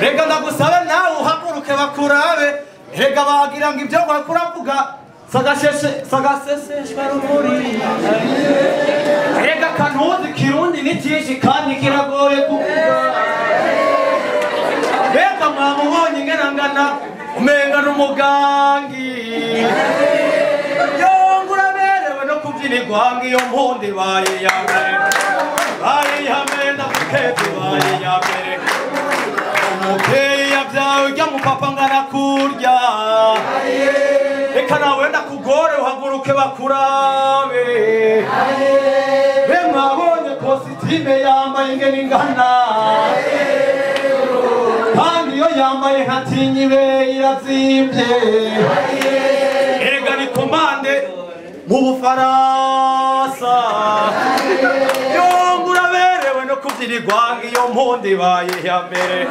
Reka ndagusaba nawe uhaguruke bakurabe. Reka bagira ngo ibyo bakuravuga sagasheshe sagaseseshwa rumuri. Reka kantuzi kirundi ni cyinshi kandi kiragoye kuvuga. Reka mwamubonye ingana ngana umenga n'umugangi. Yongura berewe no kubyinirwa ngiyo mpundi baye ya mbere. Baye ya mbere ndakukeze baye ya mbere. Umubyeyi yabyawe ujya mu papa ngana kurya. Reka nawe ndakugore uhaguruke bakurabe. Be mwabonye kositime yambaye ingene ingana. Kandi iyo yambaye nkatinyi ibe irazimvye. Erega ni komande mu Bufaransa. Yongura berewe no kubyinirwa ngiyo mpundi baye ya mbere.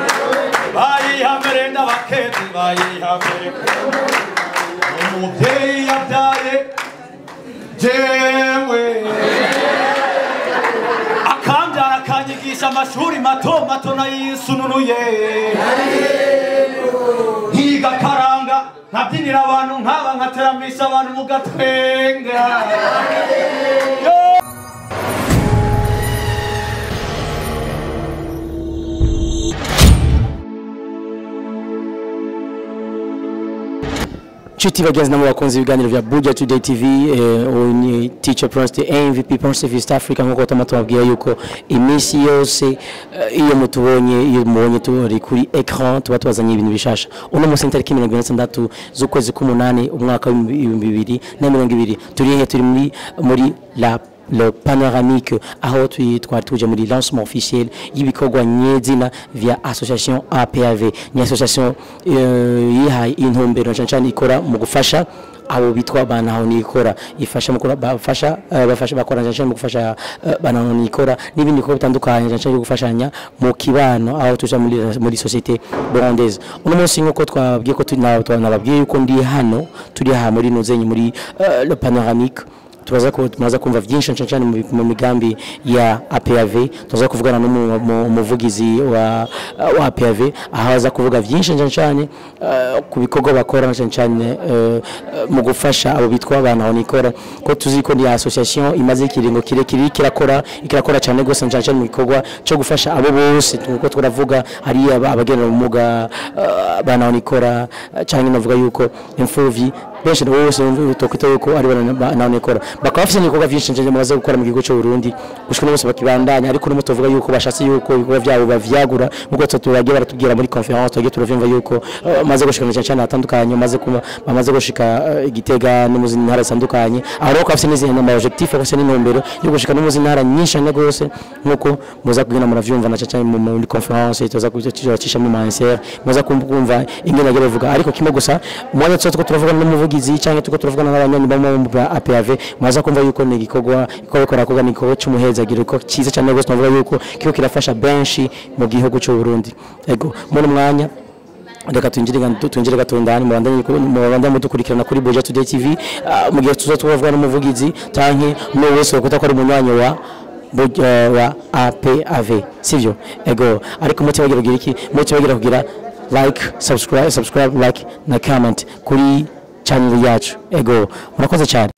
Baye ya mbere ndabakezi baye ya mbere. Umubyeyi yabyaye jewe akambyara akanyigisha amashuri mato mato nayisununuye. Nkiga karanga nkabyinira abantu nkaba nkateramisha abantu mu gatwenga. Nshuti bagenzi namwe bakunze ibiganiro vya Buja Today TV, ni Teacher Prince the MVP Prince of East Africa. Nkuko tama tubabwira yuko iminsi yose iyo mutubonye iyo mubonye turi kuri écran tuba tubazanye ibintu bishasha. Uno munsi tariki 26 z'ukwezi k'umunani umwaka wa 2020 turi he? Turi muri la le panoramique aho twari tuje muri lancement officiel y'ibikorwa nyezina via association APAV. Ni association yihaye intumbero cyane cyane ikora mu gufasha abo bitwa banaho nikora, ifasha mu bafasha bafasha bakora cyane mu gufasha banaho nikora n'ibindi bikorwa bitandukanye cyane gufashanya mu kibano aho tuja muri société burundaise. Uno munsi nkuko twabwiye ko tunababwiye yuko ndi hano turi aha muri nuzenye muri le panoramique. Tubaza ko tumaza kumva byinshi cyane mu migambi ya APAV. Tuza kuvugana n'umuvugizi wa APAV aho aza kuvuga byinshi cyane ku bikorwa bakora cyane mu gufasha abo bitwa abana nikora. Ko tuzi ko ni association imaze ikiringo kirekire ikirakora cyane gose cyane mu bikorwa cyo gufasha abo bose. Tuko turavuga hari abagendera ubumuga abana nikora cyane navuga yuko imfuvyi benshi bose tokwita yuko ari bana nikora bakaba bafite ibikorwa byinshi cyane mubaze gukora mu gihugu cy'u Burundi gushika n'umunsi bakibandanya. Ariko n'umunsi tuvuga yuko bashatse yuko ibikorwa byabo bavyagura nkuko turagiye baratubwira muri conference tugiye turavyumva yuko maze gushika cyane cyane atandukanye bamaze gushika Igitega no mu zindi ntara zitandukanye. Aho rero bafite n'izindi ama objectif bafite n'intumbero yo gushika no mu zindi ntara nyinshi cyane gose nkuko muza kugenda muravyumva na cyane muri conference tuza kucisha mu mindset muza kumva ingene bagiye bavuga. Ariko kimwe gusa umwanya tuza turavuga n'umuvugizi cyangwa tuko turavugana n'abanywanyi ba APAV muza kumva yuko ni igikorwa ikora koga ni igikorwa cy'umuhezagiro ko cyiza cyane gose. Navuga yuko kiko kirafasha benshi mu gihugu cy'u Burundi. Ego muri mwanya reka twinjire gatundani mubandanye mudukurikirana kuri Buja Today TV mu gihe tuza turavugana n'umuvugizi tanke n'uwo wese kuko ari umunywanyi wa APAV sivyo? Ego ariko mutibagira kugira iki? Mutibagira kugira like, subscribe, like na comment kuri channel yacu. Ego murakoze cyane.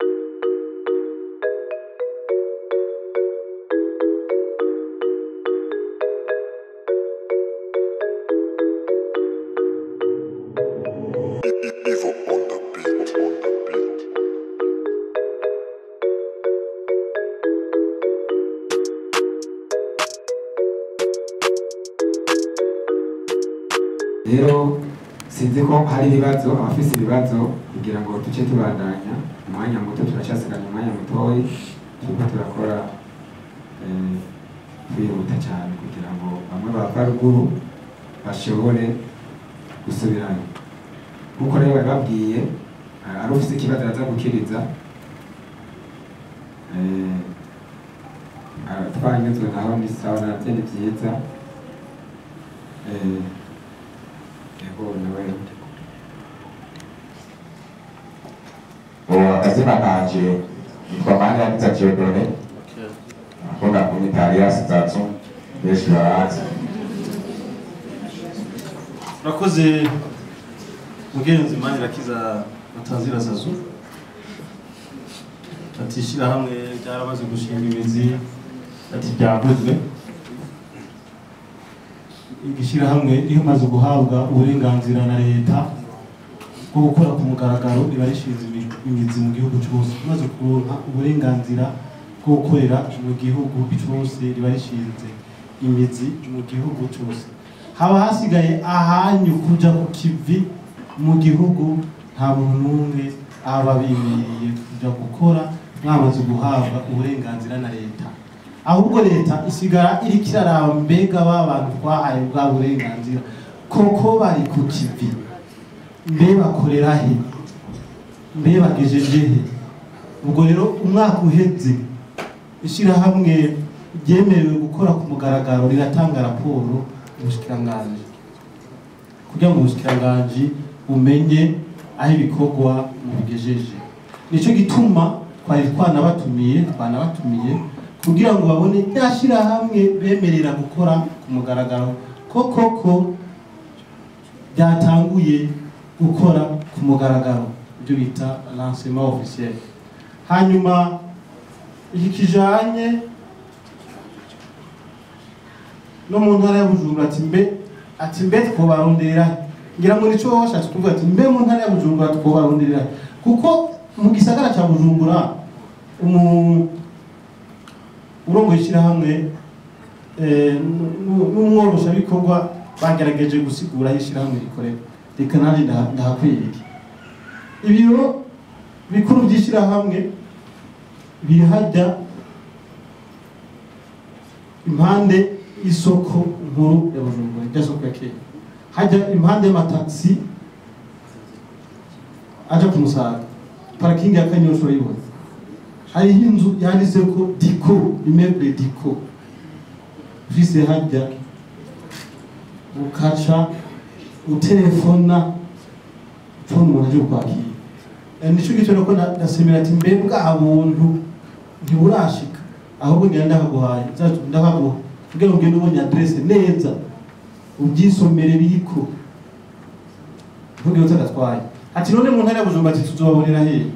Rero sinzi ko hari ibibazo, abafise ibibazo kugira ngo tuce tubandanya umwanya muto, turacyasiganya umwanya mutoyi, turiko turakora twihuta cyane kugira ngo bamwe bava ruguru bashobore gusubirayo. Nkuko rero bababwiye, ari ufise ikibazo araza gukiriza, twanyuzwe naho ni sawa, navyo ni vyiza. Akazina kanje nitwa Manirakiza Dieudonné, akunda kunyita Alias Zatsu, benshi baranzi. Urakoze mugenzi Manirakiza Batazira Zazu. Ati ishyirahamwe ryaramaze gushinga imizi, ati byavuzwe. Igishyirahamwe rimaze guhabwa uburenganzira na leta bwo gukora ku mugaragaro, riba rishinze imizi mu gihugu cyose. Rimaze kuronka uburenganzira bwo gukorera mu gihugu cyose, riba rishinze imizi mu gihugu cyose. Haba hasigaye ahanyu kuja ku kivi mu gihugu, nta muntu n'umwe aba bimiriye kuja gukora mwamaze guhabwa uburenganzira na leta. Ahubwo leta isigara iriko iraraba mbega ba bantu twahaye bwa burenganzira koko bari ku kivi, mbe bakorera he, mbe bagejeje he. Ubwo rero umwaka uheze ishyirahamwe ryemerewe gukora ku mugaragaro riratanga raporo ubushikiranganji, kugira ngo ubushikiranganji bumenye aho ibikorwa mubigejeje. Nico gituma twari twanabatumiye kugira ngo babone ryashyirahamwe bemerera gukora ku mugaragaro koko byatanguye gukora ku mugaragaro, ibyo bita lancement officiel. Hanyuma iki kijanye no mu ntara ya Bujumbura, ati mbe twobarondera, ngira ngo nico washatse kuvuga ati mbe mu ntara ya Bujumbura twobarondera, kuko mu gisagara ca Bujumbura urongoye ishyirahamwe n'umworoshabikorwa bagerageje gusigura aho ishyirahamwe rikorera. Reka nanjye ndahakwiriye. Ibiro bikuru by'ishyirahamwe biri hajya impande y'isoko nkuru ya Bujumbura, irya soko ya kera, hajya impande y'amataxi aja ku Musaga, parakingi ya Kanyosha urayibona, hariho inzu yanditseko Diko, immeuble Diko, ufise hajya ukaca utelefona tubona umuntu aje kukwakira. Nico gituma ko ndasemera ati mbe bwa buntu ntiburashika, ahubwo ngira ndakaguhaye, ndakaguha kugira ngo ugende ubonye adresse neza, ubyisomere biriko, ntugire utagatwaye. Ati none mu ntara ya Bujumbura ati tuzobabonera hehe?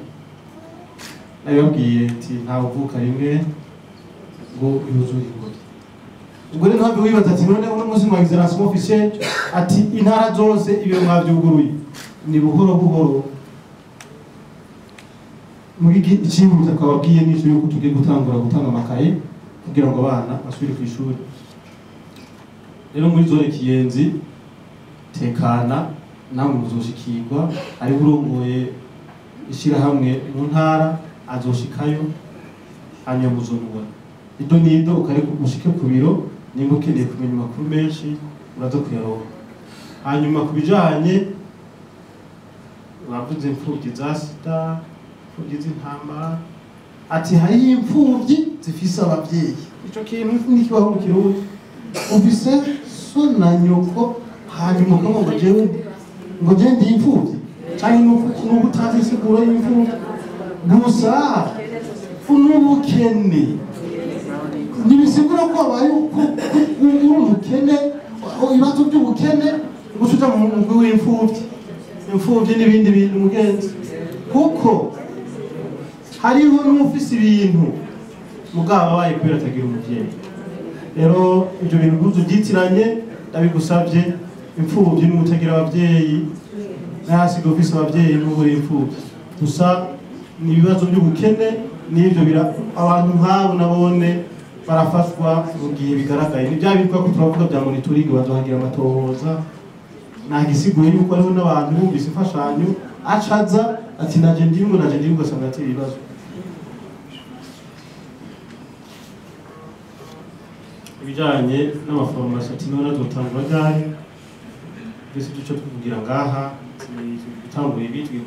Nabibabwiye ati ntawe uvuka rimwe ngo yuzure ingobyi. Ubwo rero ntabwo wibaza ati none uno munsi mwagize lancement officiel, ati intara zose ibiro mwavyuguruye. Ni buhoro buhoro. Muri icyihuta twababwiye n'icyo yuko tugiye gutangura gutanga amakaye kugira ngo abana basubire ku ishuri. Rero muri zone Kiyenzi tekana namwe muzoshikirwa, ari urongoye ishyirahamwe mu ntara azoshikayo, hanyuma muzomubona. Ido nido ukari mushike ku biro, nimba ukeneye kumenya amakuru menshi uraza kuyaronka. Hanyuma ku bijanye bavuze imfuvyi za sida, imfuvyi z'intambara, ati hariho imfuvyi zifise abavyeyi. Ico kintu ntikibaho mu Kirundi. Ufise so na nyoko, hanyuma ukavuga ngo jewe ngo jewe ndi imfuvyi, canke nuko utazi insiguro y'imfuvyi. Gusa n'ubukene ntibisigura ko wabaye uri umukene, ibibazo by'ubukene gusa uja mu mugwi w'imfuvyi, imfuvyi n'ibindi bintu mugenzi, kuko hariho n'ufise ibintu mugabo abaye kubera atagira umuvyeyi. Rero ibyo bintu ntuzu byitiranye, ndabigusavye, imfuvyi n'utagira abavyeyi, nahasiga ufise abavyeyi n'uburi imfuvyi. Gusa ni ibibazo by'ubukene n'ibyo abantu nk'abo nabone barafashwa mu gihe bigaragaye. Ni bya bitwa ko turavuga bya monitoring, bazohagira amatohoza. Nagisiguye yuko hariho n'abantu bumvise imfashanyo acaza ati naje ndimwe, naje ndimwe, ugasanga atera ibibazo. Ibijanye n'amaforomasi ati none azotangura ryari? Mbese icyo tuvugira ngaha, gutangura ibi, tugiye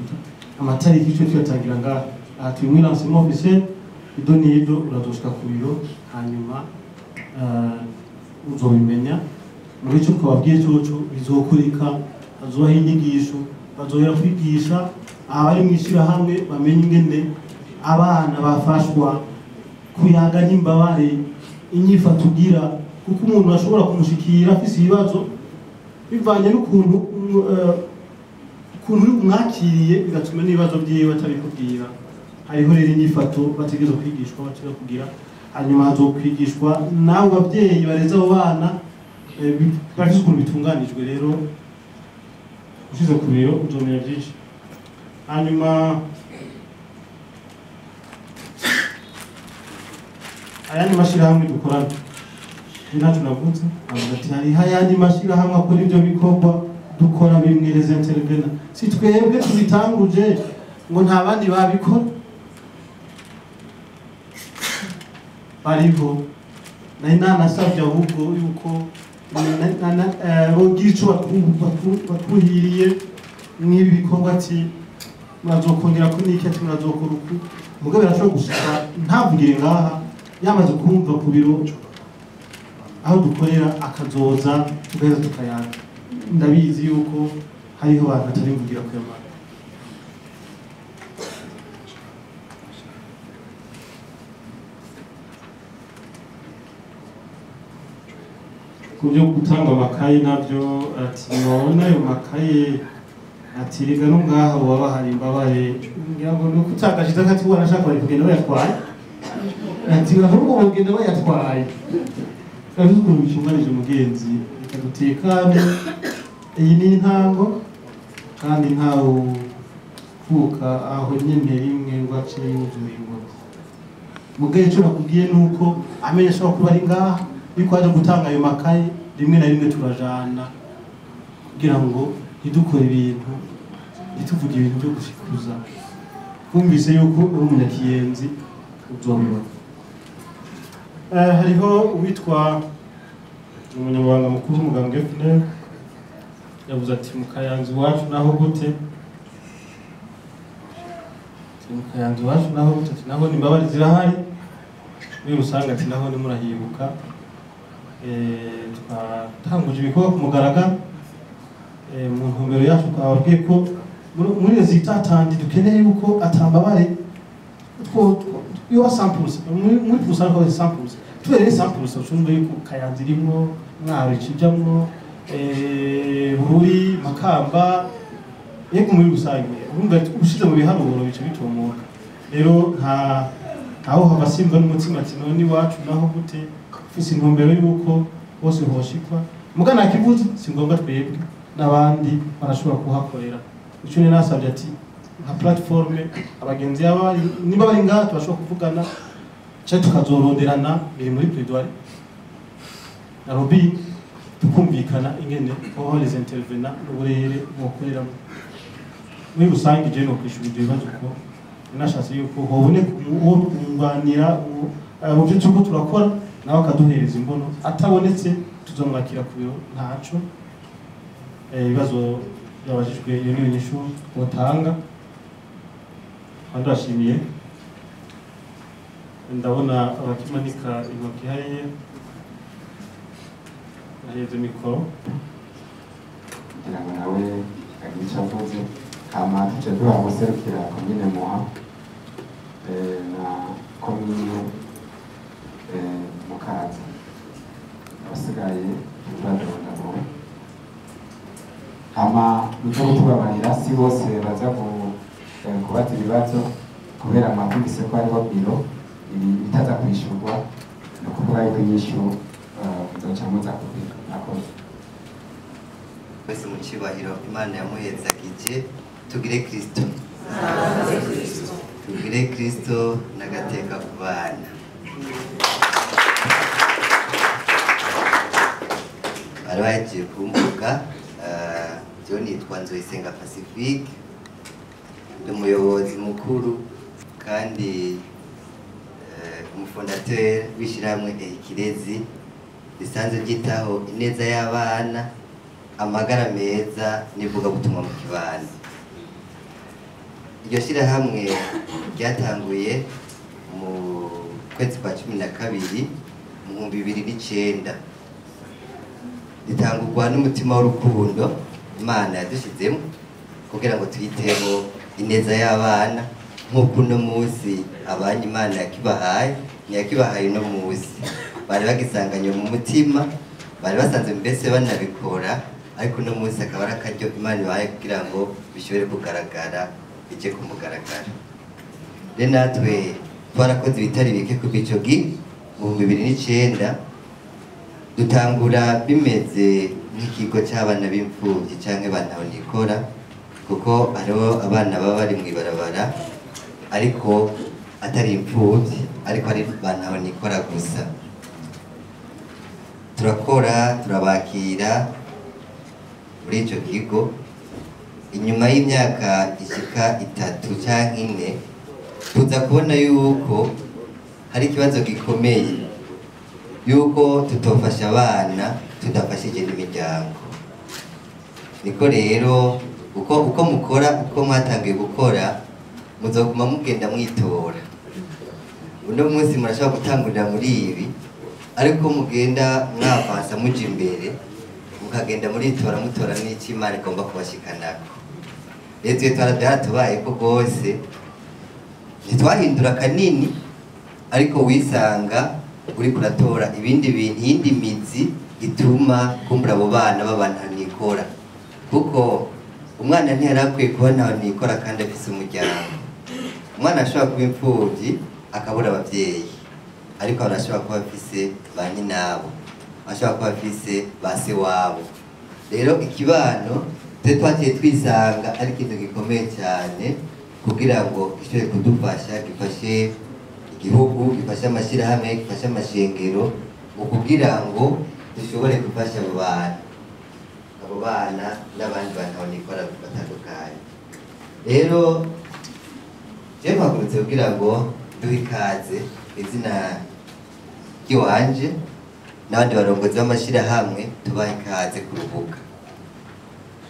amatariki icyo tuyatangira ngaha. Aha turi muri lancement officiel, ido n'ido urazoshika ku biro, hanyuma uzobimenya. Muri ico twababwiye coco bizokurika, bazobaha inyigisho, bazohera kwigisha abari mw'ishirahamwe bamenye ingene abana bafashwa kuyaga n'imbabare, inyifato ugira, kuko umuntu ashobora kumushikira afise ibibazo bivanye n'ukuntu Ukuntu umwakiriye bigatuma n'ibibazo byiwe atabikubwira. Hariho rero inyifato bategerezwa kwigishwa, bategerezwa kugira, hanyuma hazokwigishwa n'abo babyeyi bareze abo bana, bafise ukuntu bitunganijwe. Rero ushize ku biro uzomenya byinshi. Hanyuma ayandi mashirahamwe dukorana, ntacyo navutse avuga ati hariho ayandi mashirahamwe akora ibyo bikorwa dukora bimwe, les intervenants, si twebwe tubitanguje ngo nta bandi babikora bariho. Nari nanasabye ahubwo yuko bogira ico batwuhiriye mw'ibi bikorwa, ati murazokongera ko niki, ati murazokora uku. Mugabo birashobora gushika ntavugire ngaha, yamaze kumva ku biro aho dukorera akazoza tugaheza tukayaga. Ndabizi yuko hariho abantu batari mvugira kuyamara. Ku byo gutanga amakaye nabyo, ati none ayo makaye, ati rega no ngaha baba hari imbabare, ngira ngo ni ukutakashize ati wanashaka bari kugenda bayatwaye, ati ahubwo bagenda bayatwaye. Turabizi ukuntu bitunganije umugenzi, reka dutekane, iyi ni intango kandi ntawukuka aho nyene rimwe ngo ace yuzuye ingobyi. Mugabo ico nakubwiye nuko amenye ashobora kuba ari ngaha, yuko aje gutanga ayo makaye, rimwe na rimwe turajana kugira ngo ntidukore ibintu, ntituvuge ibintu byo gushikuza. Twumvise yuko uri umunyakiyenzi uzobibona. Hariho uwitwa umunyamabanga mukuru w'umugambwe FNL yavuze ati mu Kayanza iwacu naho gute, mu Kayanza iwacu naho gute, ati naho ni imbabare zirahari muri rusange, ati naho ni murahibuka. Twatanguje ibikorwa ku mugaragaro, mu ntumbero yacu twababwiye ko muri rezitatandi dukeneye yuko atambabare iyo samples muri pusanko samples tubereye samples ucumva yuko Kayanza irimwo, Mwaro ikijamwo, Bururi, Makamba, yego muri rusange urumva ushize mu biharuro bice bitomoka. Rero nta aho hava simva n'umutima ati none iwacu naho gute, ufise intumbero yuko bose hoshikwa mugana kivuze si ngombwa twebwe n'abandi barashobora kuhakorera. Ico ni nasabye ati nka platforme abagenzi aba niba bari ngaha turashobora kuvugana cyangwa tukazoronderana, biri muri plaidoyer na Robin, tukumvikana ingene aho les intervenants n'uburere bokoreramo muri rusange. Je no kwishura ibyo bibazo ko nashatse yuko hoboneka uwo twunganira mu byo turiko turakora, nawe akaduhereza imbono, atabonetse tuzomwakira ku biro ntaco. Ibibazo byabajijwe iyo niyo nyishu botanga. Ndashimiye, ndabona abakimanika intoki hariya, aheze mikoro kugira ngo nawe agire icyo avuze, hama tuce duha guserukira komine Muha na komine Mukaza, abasigaye turadondagura. Hama nico kutubabarira si bose baza kubaza ibibazo kubera mwumvise ko hariho biro ibi bitaza kwishurwa, ni ukuvuga yuko inyishu muzoca muza kubika. Murakoze. Wese mu cyubahiro Imana yamuhezagije, tugire Kristo, tugire Kristo n'agateka ku bana. Bari bagiye kumvuga, byo nitwa Nzoyisenga Pacifique, ndi umuyobozi mukuru kandi umufondateur w'ishyirahamwe Ikirezi risanzwe ryitaho ineza y'abana, amagara meza n'ivugabutumwa mu kibano. Iryo shyirahamwe ryatanguye mu kwezi kwa 12 mu 2009, ritangurwa n'umutima w'urukundo Imana yadushizemo kugira ngo tuyiteho ineza y'abana, nk'uko uno munsi abanyu Imana yakibahaye, ntiyakibahaye uno munsi bari bagisanganye mu mutima, bari basanzwe mbese banabikora, Ariko uno munsi akaba ari akaryo Imana ibahaye kugira ngo bishobore kugaragara, bije ku mugaragaro. Rero natwe twarakoze ibitari bike kuva ico gihe mu 2009 dutangura bimeze nk'ikigo c'abana b'imfuvyi canke bantahonikora, kuko hariho abana baba bari mw'ibarabara ariko atari imfuvyi, ariko ari bantahonikora gusa. Turakora, turabakira muri ico kigo. Inyuma y'imyaka ishika 3 canke 4 tuza kubona yuko hari ikibazo gikomeye, yuko tutofasha abana tudafashije n'imiryango. Niko rero uko mukora, uko mwatangiye gukora, muzoguma mugenda mwitora. Uno munsi murashobora gutangurira muri ibi, ariko mugenda mwavansa muja imbere, mukagenda muritora, mutora n'icyo Imana igomba kubashikanako. Rero twe byaratubayeko rwose, ntitwahindura kanini, ariko wisanga uriko uratora ibindi bintu, iyindi mizi ituma kumbura abo bana babantanikora, kuko umwana ntiyari akwiye kuba ntanikora kandi afise umuryango. Umwana ashobora kuba imfuvyi akabura abavyeyi, ariko arashobora kuba afise ba nyinabo, ashobora kuba afise ba se wabo. Rero ikibano twe twaciye twisanga ari ikintu gikomeye cyane kugira ngo gishobore kudufasha, gifashe igihugu, gifashe amashyirahamwe, gifashe amashengero, mu kugira ngo dushobore gufasha abo bana, abo bana n'abandi bantu batandukanye. Rero je mpagurutse kugira ngo duhe ikaze izina ry'iwanje n'abandi barongozi b'amashyirahamwe, tubahe ikaze ku rubuga.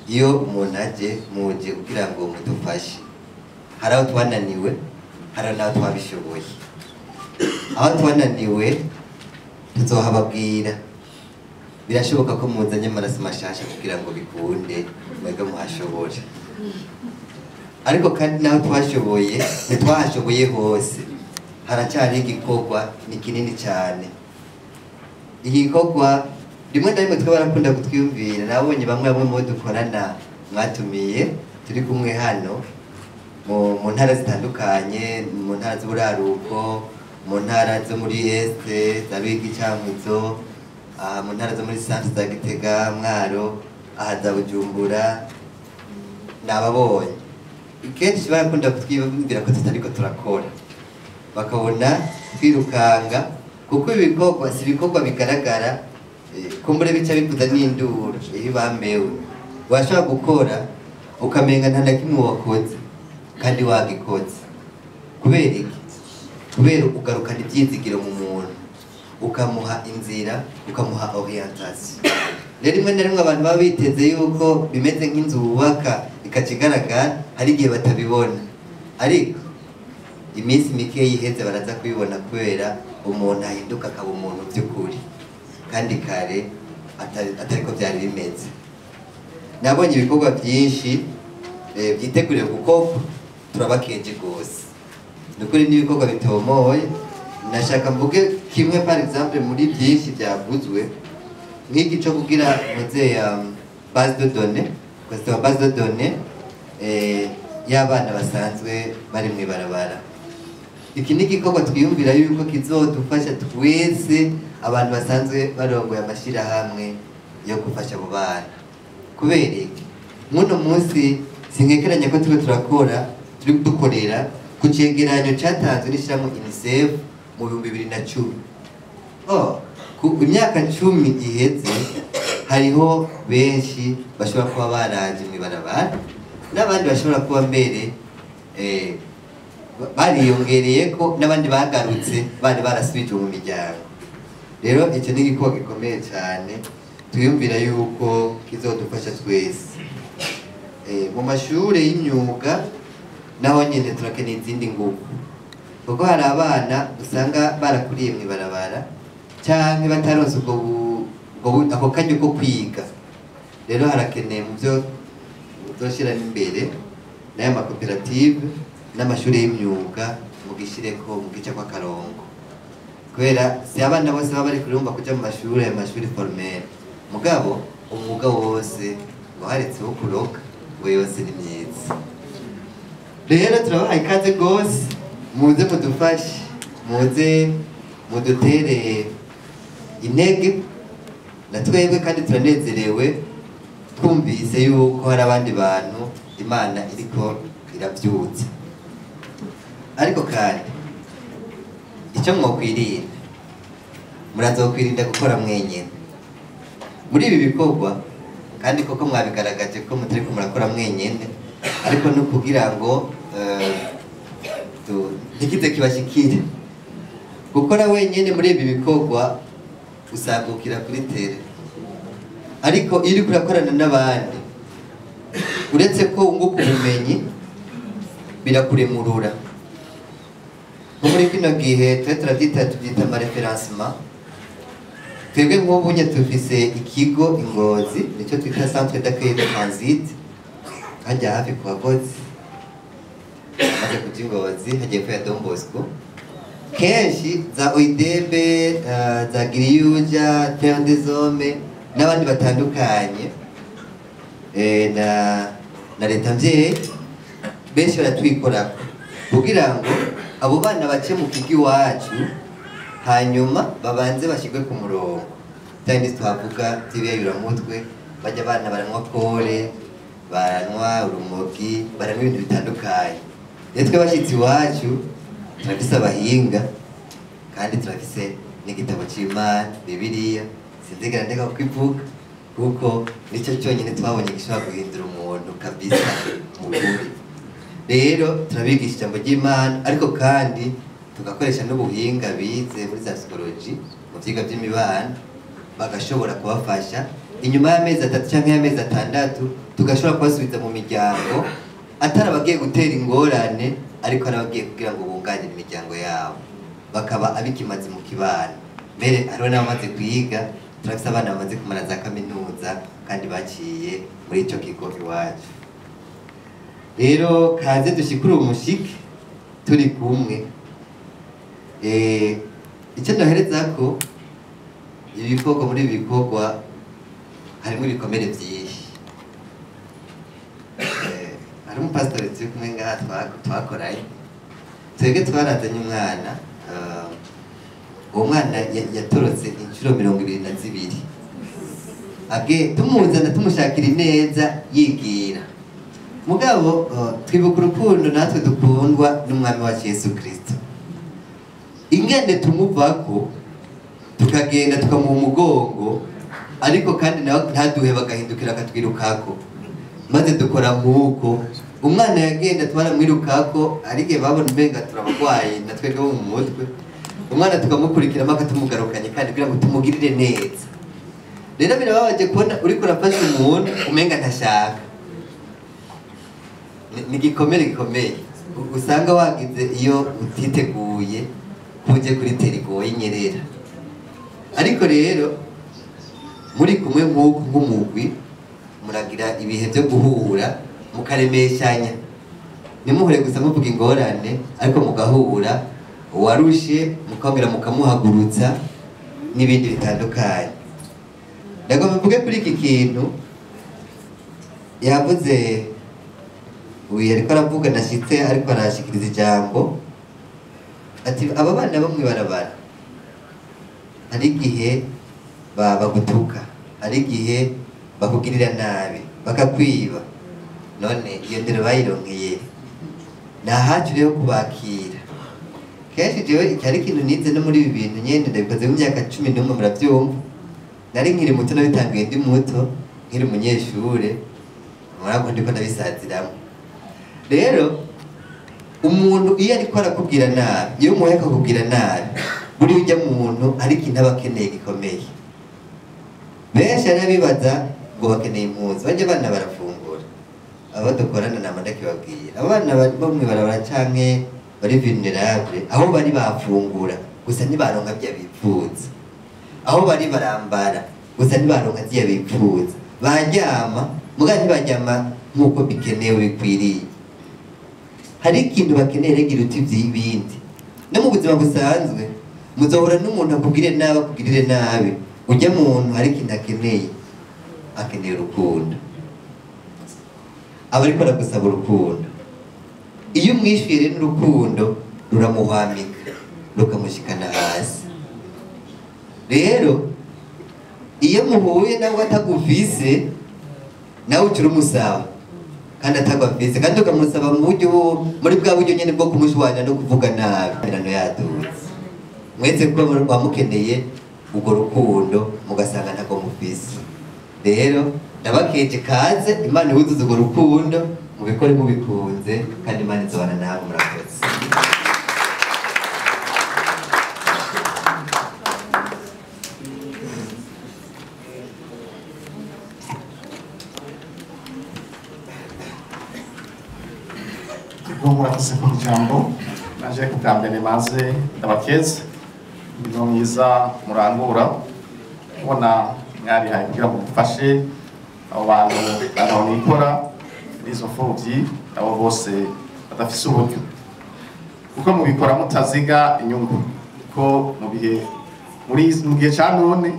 Iyo umuntu aje, muje kugira ngo mudufashe. Hari aho twananiwe, hari n'aho twabishoboye. Aho twananiwe tuzohababwira. Birashoboka ko muzanye amaraso mashasha kugira ngo bikunde mwebwe muhashobore, ariko kandi naho twashoboye ntitwahashoboye hose. Haracyari igikorwa, ni kinini cyane igikorwa. Rimwe na rimwe twe barakunda kutwiyumvira. Nabonye bamwe bamwe mu dukorana mwatumiye turi kumwe hano mu ntara zitandukanye, mu ntara z'uburaruko, mu ntara zo muri este za Bigi Cankuzo, mu ntara zo muri centre za Gitega, Mwaro, aha za Bujumbura. Nababonye kenshi barakunda kutwiyumvira ko tutariko turakora, bakabona twirukanga, kuko ibikorwa si ibikorwa bigaragara. Kumbure bica bivuza n'induru iyo bambewe. Washobora gukora ukamenga nta na kimwe wakoze kandi wagikoze. Kubera iki? Kubera ugarukana ibyizigiro mu muntu, ukamuha inzira, ukamuha orientation. Rero rimwe na rimwe abantu baba biteze yuko bimeze nk'inzu wubaka ikakigaragara, hari igihe batabibona, ariko iminsi mike yiheze baraza kubibona, kubera umuntu ahinduka akaba umuntu by'ukuri, kandi kare atariko byari bimeze. Nabonye ibikorwa byinshi byiteguriwe gukorwa, turabakeje rwose. Ni ukuri n'ibikorwa bitomoye. Nashaka mvuge kimwe par exemple muri byinshi byavuzwe, nk'iki cyo kugira muze base de données, kwesita base de données y'abana basanzwe bari mw'ibarabara. Iki ni igikorwa twiyumvira yuko kizodufasha twese abantu basanzwe barongoye amashyirahamwe yo gufasha abo bana. Kubera iki? Muno munsi sinkekeranya ko turiko turakora, turi dukorera ku cegeranyo catanzwe n'ishirahamwe UNICEF mu 2010. Oh, ku imyaka 10 iheze hariho benshi bashobora kuba baraje mw'ibarabara, n'abandi bashobora kuba mbere bariyongereye ko n'abandi bagarutse bari barasubije mu miryango. Rero icyo ni igikorwa gikomeye cyane twiyumvira yuko kizodufasha twese. Mu mashure y'imyuga naho nyine turakeneye izindi ngufu, kuko hari abana usanga barakuriye mw'ibarabara canke bataronse ako karyo ko kwiga. Rero harakeneye mu byo muzoshira imbere n'aya makoperative n'amashuri y'imyuga, mugishireko mugice kw'akarongo, kubera si abana bose baba bari kurumva kuja mu mashuri, ayo mashuri formel. Mugabo Umwuga wose ngo haretse wo kuroka ngo yose ni myiza. Rero turabahaye ikaze rwose, muze mudufashe, muze mudutere intege na twebwe, kandi turanezerewe twumvise yuko hari abandi bantu Imana iriko irabyutsa. Ariko kandi icyo mwokwirinda, murazokwirinda gukora mwenyine muri ibi bikorwa, kandi koko mwabigaragaje ko mutariko murakora mwenyine, ariko no kugira ngo ntikize kibashikire. Gukora wenyine muri ibi bikorwa usangukira kuri tere, ariko iyo uriko urakorana n'abandi, uretse ko wunguka ubumenyi, birakuremurura. Nko muri kino gihe twe turabyita, tubyita amaréférencement. Twebwe nk'ubu nye dufise ikigo i Ngozi, nicyo twita centre d'accueil de transit, hajya hafi ku Bagozi, amaze kuja i Ngozi hagiye ya Don Bosco. Kenshi za OIDB, za Giriyuja, Terre des Hommes n'abandi batandukanye, na leta mvyeyi, benshi baratwikorako kugira ngo abo bana bace mu kigo iwacu, hanyuma babanze bashyirwe ku murongo. Byandi twavuga by'ibiyayuramutwe, bajya abana baranywa kore, baranywa urumogi, baranywa ibintu bitandukanye. Iyo twe bashyitsi iwacu turafise abahinga, kandi turafise n'igitabo c'Imana, Bibiliya. Sinzigera ndeka kukivuga, kuko nicyo cyonyine twabonye gishobora guhindura umuntu kabisa mu kuri. Rero turabigisha ijambo ry'Imana, ariko kandi tugakoresha n'ubuhinga bize muri za psychologie, mu vyigwa by'imibano, bagashobora kubafasha. Inyuma y'amezi 3 cyangwa y'amezi 6 tugashobora kubasubiza mu miryango, atari abagiye gutera ingorane, ariko ari abagiye kugira ngo bunganire imiryango yabo, bakaba abikimaze mu kibano. Mbere hariho n'abamaze kwiga, turafise abana bamaze kumara za kaminuza kandi baciye muri ico kigo iwacu. Rero kaze dushikure umushike turi kumwe. Icyo ndahereza ko ibikorwa, muri ibi bikorwa harimo ibikomere byinshi. Hari umupasitori turi kumwe ngaha twakoranye, twebwe twarazanye umwana, uwo mwana yatorotse inshuro 22, age tumuzana tumushakira ineza yigira. Mugabo twibuka urukundo natwe dukundwa n'umwami wacu Yesu Kristo, ingene tumuvako tukagenda tukamuha umugongo, ariko kandi nawe ntaduhe, bagahindukira akatwirukako. Maze dukora nk'uko umwana yagenda, twaramwirukako, ariko babona umenga turabagwaye na twebwe bo mu mutwe, umwana tukamukurikiramo akatumugarukanye, kandi kugira ngo tumugirire neza. Rero birababaje kubona uriko urafasha umuntu umenga ntashaka. Ni igikomere gikomeye usanga wagize iyo utiteguye kuje kuri terigoye inyerera. Ariko rero muri kumwe nk'uku nk'umugwi, muragira ibihe byo guhura mukaremeshanya, ntimuhure gusa muvuga ingorane, ariko mugahura, uwarushe mukongera mukamuhagurutsa n'ibindi bitandukanye. Ndagomba mvuge kuri iki kintu yavuze uyu ariko aravuga, nashyitse ariko arashikiriza ijambo, ati aba bana bo mw'ibarabara hari igihe bagutuka, hari igihe bakugirira nabi, bakakwiba. None iyo ndero bayironkeye? Ni ahacu rero kubakira. Kenshi jewe iki ari ikintu nize no muri ibi bintu nyene, ndabikoze mu myaka 11, muravyumva nari nkiri muto, nabitanguye ndi muto, nkiri umunyeshure, murabona ndiko ndabisaziramo. Rero umuntu iyo ariko arakubwira nabi, iyo umuhaye akakubwira nabi, buriya ujya muntu hari ikintu aba akeneye gikomeye. Benshi rero bibaza ngo bakeneye impunzi, bajya abana barafungura, abo dukorana nama ndakibabwira, abana bo mw'ibarabara canke bari vulnerable, aho bari bafungura gusa ntibaronka bya bipfuza, aho bari barambara gusa ntibaronka bya bipfuza, baryama muga ntibaryama nk'uko bikenewe bikwiriye. Hari ikintu bakeneye rero iruta iby'ibindi. No mu buzima busanzwe muzohura n'umuntu akubwire nabi, akugirire nabi, ujya muntu hari ikintu akeneye. Akeneye urukundo, aba ariko aragusaba urukundo. Iyo umwishyuye rero n'urukundo ruramuhwamika, rukamushikana hasi. Rero iyo muhuye nawe atagufise, nawe uca urumusaba kandi atagufise, kandi ukamusaba mu buryo muri bwa buryo nyene bwo kumushwanya no kuvuga nabi, imirano yadutse. Mwese kuba wamukeneye urwo rukundo, mugasanga ntabwo mufise. Rero ndabakeje, kaze Imana iwuzuze urwo rukundo, mubikore mubikunze, kandi Imana izobana namwe. Murakoze. Murakoze ku ijambo. Naje bwa mbere maze ndabakeze imirimo myiza murangura, ubona mwarihaye kugira ngo mufashe abo bantu bantu n'izo mfubyi, abo bose badafise uburyo, kuko mubikora mutaziga inyungu, kuko mu bihe muri mu gihe cya none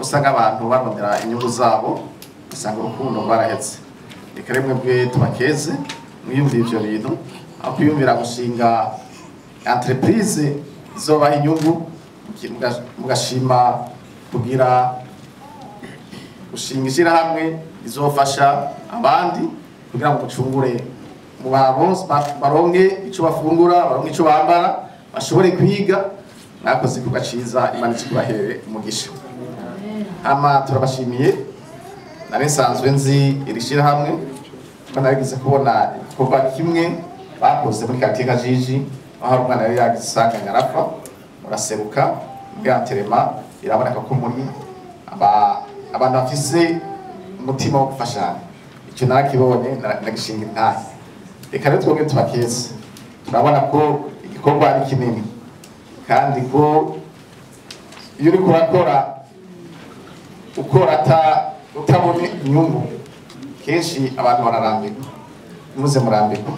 usanga abantu barondera inyungu zabo, usanga urukundo rwarahetse. Reka rimwe bwe tubakeze mwiyumvira ivyo bintu, aho kwiyumvira gushinga entreprise izobaha inyungu, mugashima kugira gushinga ishyirahamwe izofasha abandi kugira ngo mucungure baronke ico bafungura, baronke ico bambara, bashobore kwiga. Mwakoze igikorwa ciza, Imana ikikubahere umugisha. Hama turabashimiye. Nari nsanzwe nzi iri shyirahamwe ko narigeze kubona igikorwa kimwe bakoze muri quartier Kajiji, aho hari umwana yari yagize isanganya arapfa, muraseruka muri enterrement, biraboneka ko muri abantu bafise umutima wo gufashanya. Icyo narakibonye, ndagishinga intahe. Reka rero twongere tubakeze. Turabona ko igikorwa ari kinini, kandi ko iyo uriko urakora ukora utabona inyungu, kenshi abantu bararambirwa. Muze murambirwa,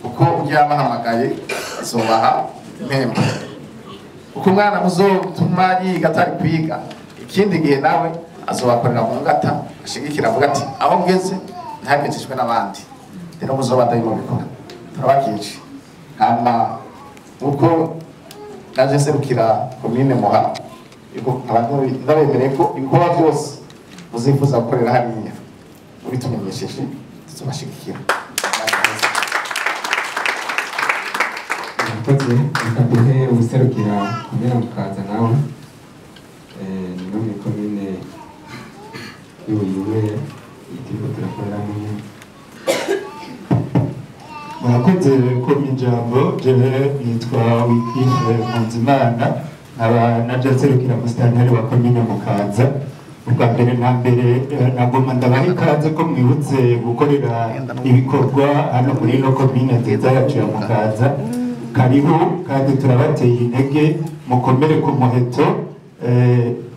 kuko ujya bahamagaye azobaha impembo, kuko umwana muzotuma yiga atari kwiga, ikindi gihe nawe azobakorera mu ngata, ashigikira avuga ati aho ngeze ntagejejwe n'abandi. Rero muzoba ndabimubikora, turabakije. Hama uko naje nserukira komine Muha, ndabemereye ko ibikorwa byose muzifuza gukorera hariya mubitumenyesheje, tuzobashigikira. Murakoze. Reka duhe ubuserukira komine Mukaza, nawe ni no muri komine y'Ubuyuwe turiko turakoreramo. Murakoze kumpa ijambo. Jewe nitwa Wikishe Mpunzimana, nkaba naje nserukira musitanteri wa komine Mukaza. Ubwa mbere na mbere nagomba ndabaha ikaze ko mwibutse gukorera ibikorwa hano muri ino komine nziza yacu ya Mukaza. Karibu, kandi turabateye intege, mukomere ku muheto.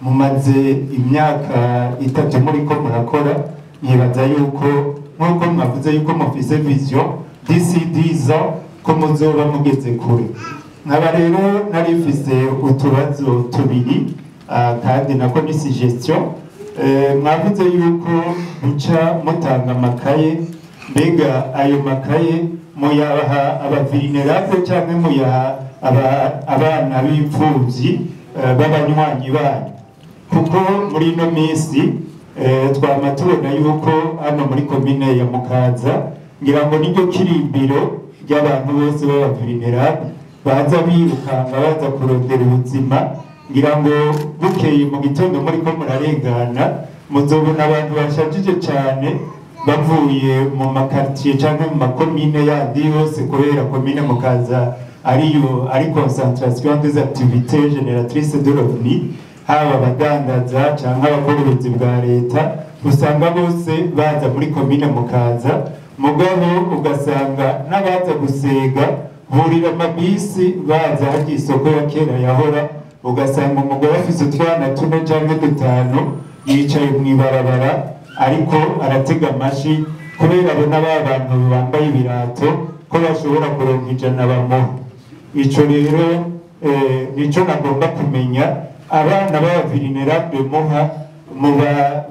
Mumaze imyaka 3 muriko murakora, nkibaza yuko nk'uko mwavuze yuko mufise vision d'ici 10 ans ko muzoba mugeze kure. Nkaba rero nari mfise utubazo tubiri, kandi nako ni suggestion. Mwavuze yuko muca mutanga amakaye, mbega ayo makaye muyaha aba vulnérables cyangwa muyaha abana b'imfuvyi b'abanywanyi banyu? Kuko muri ino minsi twama tubona yuko hano muri komine ya Mukaza, ngira ngo niryo kirimbiro ry'abantu bose b'aba vulnérables baza birukanga baza kurondera ubuzima. Ngira ngo bukeye mu gitondo muriko murarengana, muzobona abantu bashajije cyane bavuye mu ma quartier canke mu makomine yandi yose, kubera komine Mukaza ariyo ari concentration des activités génératrices de revenus, haba abadandaza canke abakora ubuzi bwa leta, usanga bose baza muri komine Mukaza. Mugabo ugasanga n'abaza gusega burira amabisi baza harya isoko ya kera yahora, ugasanga umugore afise utwana 4 canke 5 yicaye mw'ibarabara ariko aratega amashi, kubera abona ba bantu bambaye ibirato ko bashobora kuronka 100 bamuha. Ico rero nico nagomba kumenya, abana b'aba vulnérables muha Muba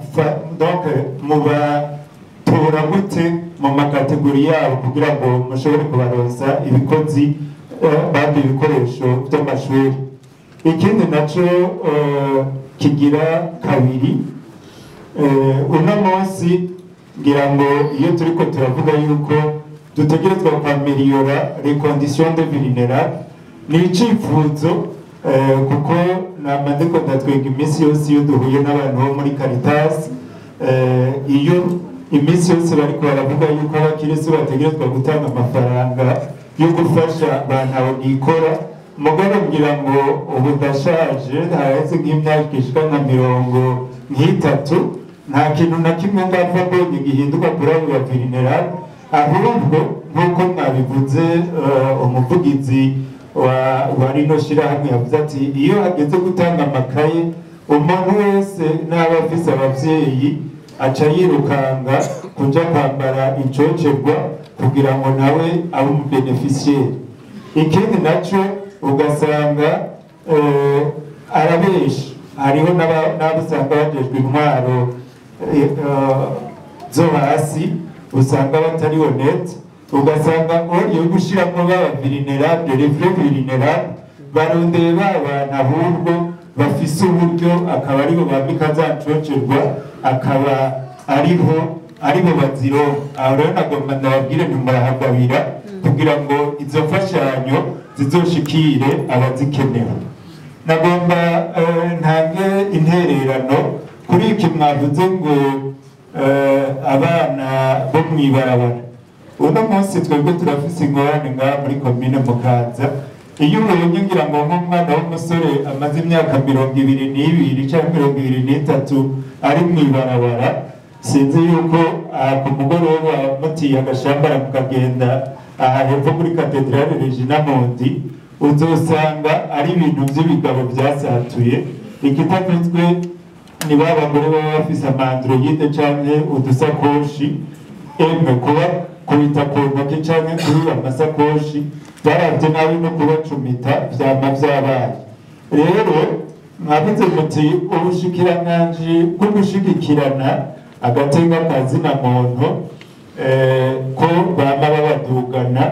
donc mubatora gute mu ma catégories yabo kugira ngo mushobore kubaronsa ibikozi bandi ibikoresho by'amashuri? Ikindi naco kigira kabiri, uno munsi ngira ngo iyo turiko turavuga yuko dutegerezwa kwaméliorer les conditions de vulnérables, ni icifuzo, kuko nama ndiko ndatwenga iminsi yose iyo duhuye n'abantu bo muri Caritas, iyo iminsi yose bariko baravuga yuko abakirisi bategerezwa gutanga amafaranga yo gufasha bantu nikora. Mugabo ngira ngo ubu ndashaje, haheze nk'imyaka ishika nka 30, nta kintu na kimwe ndapfa mbonye gihinduka kuri abo ba vulnérables. Ahubwo nk'uko mwabivuze, umuvugizi wa rino shirahamwe yavuze ati iyo hageze gutanga amakaye, umuntu wese n'aba afise abavyeyi aca yirukanga kuja kwambara icocerwa kugira ngo nawe abe umu bénéficiaire. Ikindi naco ugasanga arabesha, hariho n'abo usanga bajejwe intwaro zo hasi, usanga batari honnête, ugasanga yo gushiramwo baba vulnérables, les vrais vulnérables, barondeye ba bantu ahubwo bafise uburyo, akaba aribo bambika za ncocerwa, akaba aribo bazironka. Aho rero nagomba ndababwire nti murahagabira kugira ngo izo mfashanyo zizoshikire abazikenewe. Nagomba ntange intererano kuri iki mwavuze ngo abana bo mw'ibarabara. Uno munsi twebwe turafise ingorane ngaha muri komine Mukaza. Iyo ubonye ngira ngo nk'umwana w'umusore amaze imyaka 22 cyangwa 23 ari mw'ibarabara, sinzi yuko aha ku mugoroba mutiye agashambara mukagenda aha hepfo muri Katedrale Regina Mundi, uzosanga ari ibintu by'ibigabo byasatuye. Ikitavuzwe ni ba bagore baba bafise ama Android canke udusakoshi, emwe kuba kubita ku ntoki canke kuri amasakoshi baravye nabi no kubacumita vyama vyabaye. Rero mwavuze muti ubushikiranganji bwo gushigikirana agateka kazina muntu, ko bama babadugana.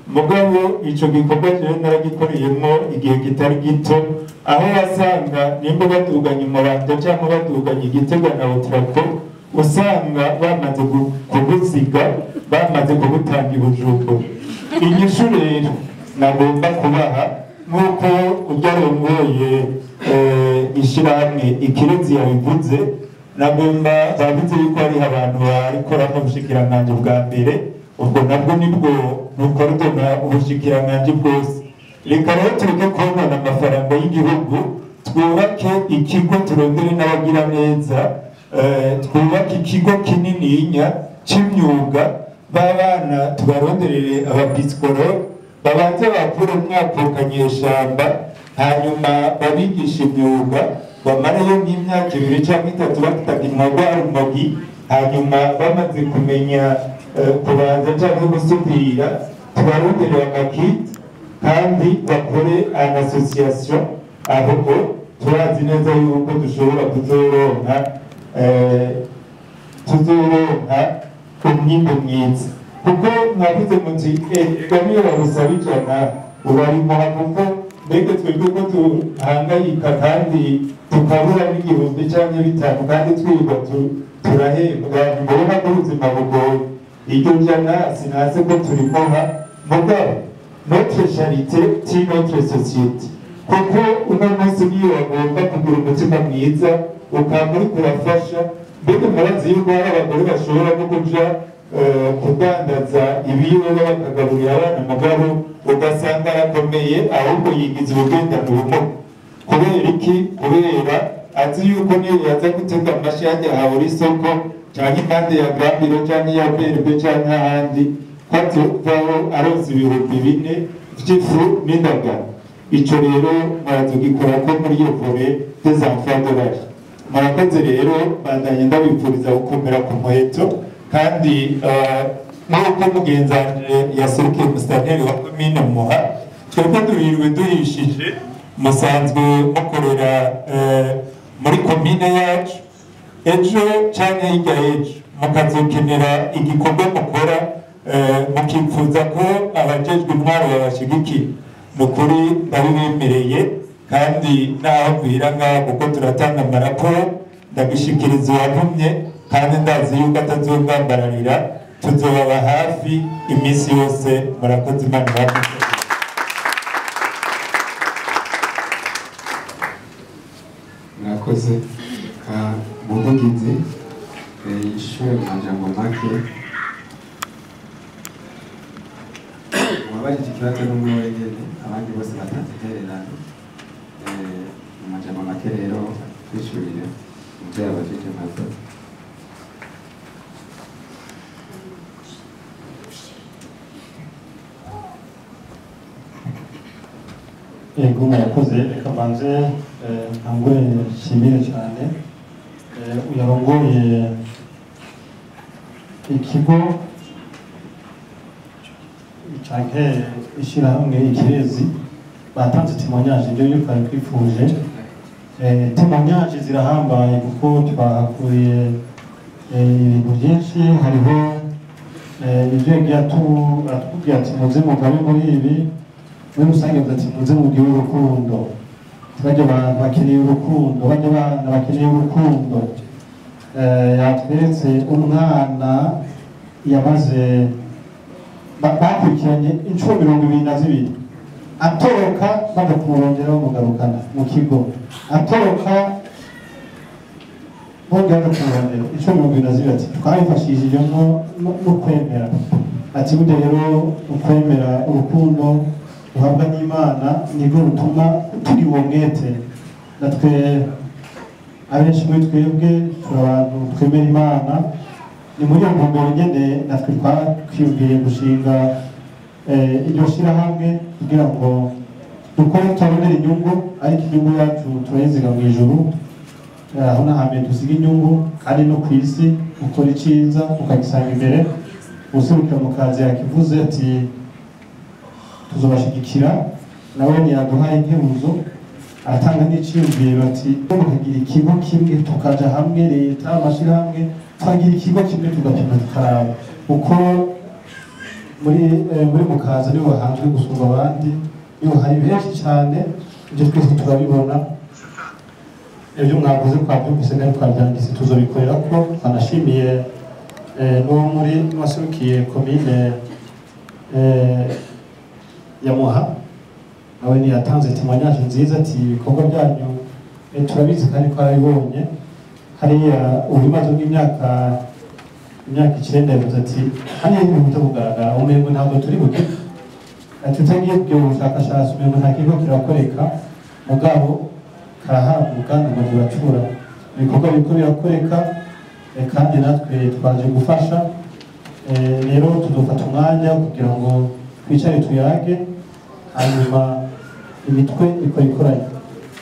Mugabo ico gikorwa jewe naragikoreyemwo igihe kitari gito, aho wasanga nimba baduganye Umuramvya cyangwa baduganye Igitega na Otraco, usanga bamaze kugusiga, bamaze kugutanga i Bujumbura. Inyishu rero nagomba kubaha, nk'uko ujya arongoye ishyirahamwe Ikirezi yabivuze, nagomba bavuze yuko hariho abantu barikora mu bushikiranganji bwa mbere, ubwo nabwo nibwo nukorodona ubushikiranganji bwose. Reka rero tureke konona amafaranga y'igihugu, twubake ikigo, turondere n'abagira neza, twubake ikigo kinininya c'imyuga, b'abana tubaronderere aba psychologues, babanze bakure umwaka kanyeshamba, hanyuma babigisha imyuga, bamareyo nk'imyaka 2 cyangwa 3 bataginywa rwa rumogi. Hanyuma bamaze kumenya kubanza cyangwa gusudira, tubaronderere ama kits kandi bakore an association. Ahubwo turazi neza yuko dushobora tuzoronka umwimbu mwiza, kuko mwavuze muti niyo bagusaba 100 urarimuha, kuko mbega twebwe ko tuhangayika kandi tukabura n'igihumbi cyangwa 5 kandi twirirwa turahembwa, ntibona ko ubuzima bugoye. Iryo jana sinaze ko turimuha, mugabo notre charité tue notre société, kuko uno munsi niyo bagomba kugira umutima mwiza ukaba uriko urafasha. Mbega murazi yuko hari abagore bashobora no kuja kudandaza ibiyoba bakagaburira abana, mugabo ugasanga arakomeye, ahubwo yigiza ubugendana ubumuga. Kubera iki? Kubera azi yuko niyo yaza gutega amashi hajya habura isoko canke impande ya Gambiro canke ya Berbe canke ahandi, ko atovaho aronse 4000 vy'ifu n'indagara. Ico rero murazogikora ko muri iyo volet des enfants de la rue. Murakoze rero, bandanye ndabipfuriza gukomera ku muheto. Kandi nk'uko mugenzi wanje yaserukiye musitanteri wa komine Muha, twebwe duhiriwe duhishije, musanzwe mukorera muri komine yacu. Ejo canke hirya y'ejo mukazokenera igikorwa mukora, mukifuza ko abajejwe intwaro babashigikiye, ni ukuri ndabibemereye, kandi naho mvira ngaha kuko turatanga amaraporo, ndabishikiriza uwantumye, kandi ndazi yuko atazongambararira, tuzobaba hafi iminsi yose. Murakoze, Imana ibahe. Murakoze. Umuvugizi yishure mu majambo make. Uwabajije ikibazo n'umwe wenyene, abandi bose batanze intererano. Mu majambo make rero twishurire muvyo yabajije. Murakoze. Yego, murakoze. Reka mbanze ntangure nshimire cyane uyarongoye ikigo canke ishyirahamwe Ikirezi. Batanze témoignage, ibyo yuko twari twifuje. Témoignage zirahambaye kuko twahakuye ibintu byinshi. Hariho ibyo yagiye aratubwira ati muze mugabe muri ibi, muri rusange avuze ati muze mugire urukundo, bajya abantu bakeneye urukundo, bajya abana bakeneye urukundo. Yatweretse umwana yamaze bakurikiranye inshuro 22 atoroka, baja kumurondera bamugarukana mu kigo, atoroka bongera baja kumurondera inshuro 22. Ati twabifashishije no kwemera. Ati burya rero ukwemera urukundo uhabwa n'Imana nibwo rutuma tugira uwo mwete. Natwe abenshi muri twebwe turi abantu twemera Imana. Ni muri iyo ntumbero nyene natwe twakwiyumviye gushinga iryo shirahamwe kugira ngo dukore tutabonera inyungu, ariko inyungu yacu turayiziga mu ijuru. Aho n'ahambere dusiga inyungu, kandi no ku isi ukora iciza ukagisanga imbere. Userukira mu kazi yakivuze ati tuzobashigikira, nawe ntiyaduhaye inkebuzo, aratanga n'iciyumviro ati tukagira ikigo kimwe, tukaja hamwe leta amashirahamwe, tukagira ikigo kimwe tugapima tukaraba uko muri Mukaza niho bahanzwe gusumba abandi, niho hari benshi cyane. Ibyo twese turabibona, ibyo mwavuze twabyumvise kandi twabyanditse, tuzobikorera ko. Twanashimiye n'uwo muri n'uwaserukiye komine ya Muha, nawe ntiyatanze témoignage nziza ati ibikorwa byanyu turabizi kandi twarabibonye. Hariya ubimaze nk'imyaka 9 yavuze ati hariya ibintu byo kugaragara umengo ntabwo turi buke, ati utagiye kugira ubushakashatsi umengo nta kigo kirakoreka, mugabo karahabwa ngo ntibacura ibikorwa biriko birakoreka, kandi natwe twaje gufasha. Rero tuzofata umwanya kugira ngo twicare tuyage, hanyuma imitwe ikora ikoranye.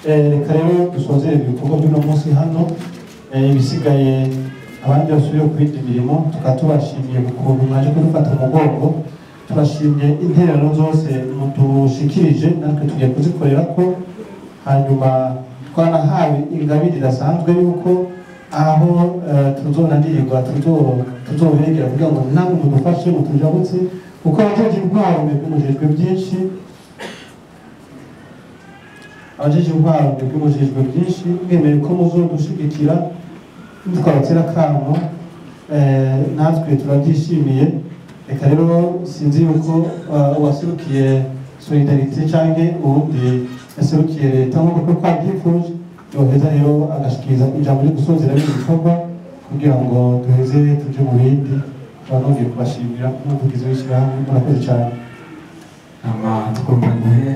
Reka rero dusozere ibikorwa by'uno munsi hano, ibisigaye abandi basubire ku yindi mirimo. Tukaba tubashimiye ukuntu mwaje kudufata umugongo, tubashimye intererano zose mudushikirije, natwe tugiye kuzikorera ko. Hanyuma twanahawe ingabire idasanzwe yuko aho tuzonanirirwa tuzobegera kugira ngo namwe mudufashe mutujabutse, kuko abajeje intwaro mwebwe mujejwe byinshi, abajeje intwaro mwebwe mujejwe byinshi, mwemeye ko muzodushigikira twabatera akamo, natwe turabyishimiye. Reka rero sinzi yuko uwaserukiye Solidarité canke uwundi yaserukiye leta nk'uko twabyifuje yoheza rero agashikiriza ijambo ryo gusozera bino bikorwa kugira ngo duheze tuje mu bindi. Nkaba nongeye kubashimira nk'umuvugizi w'ishyirahamwe, murakoze cyane. Hama tugomba duhe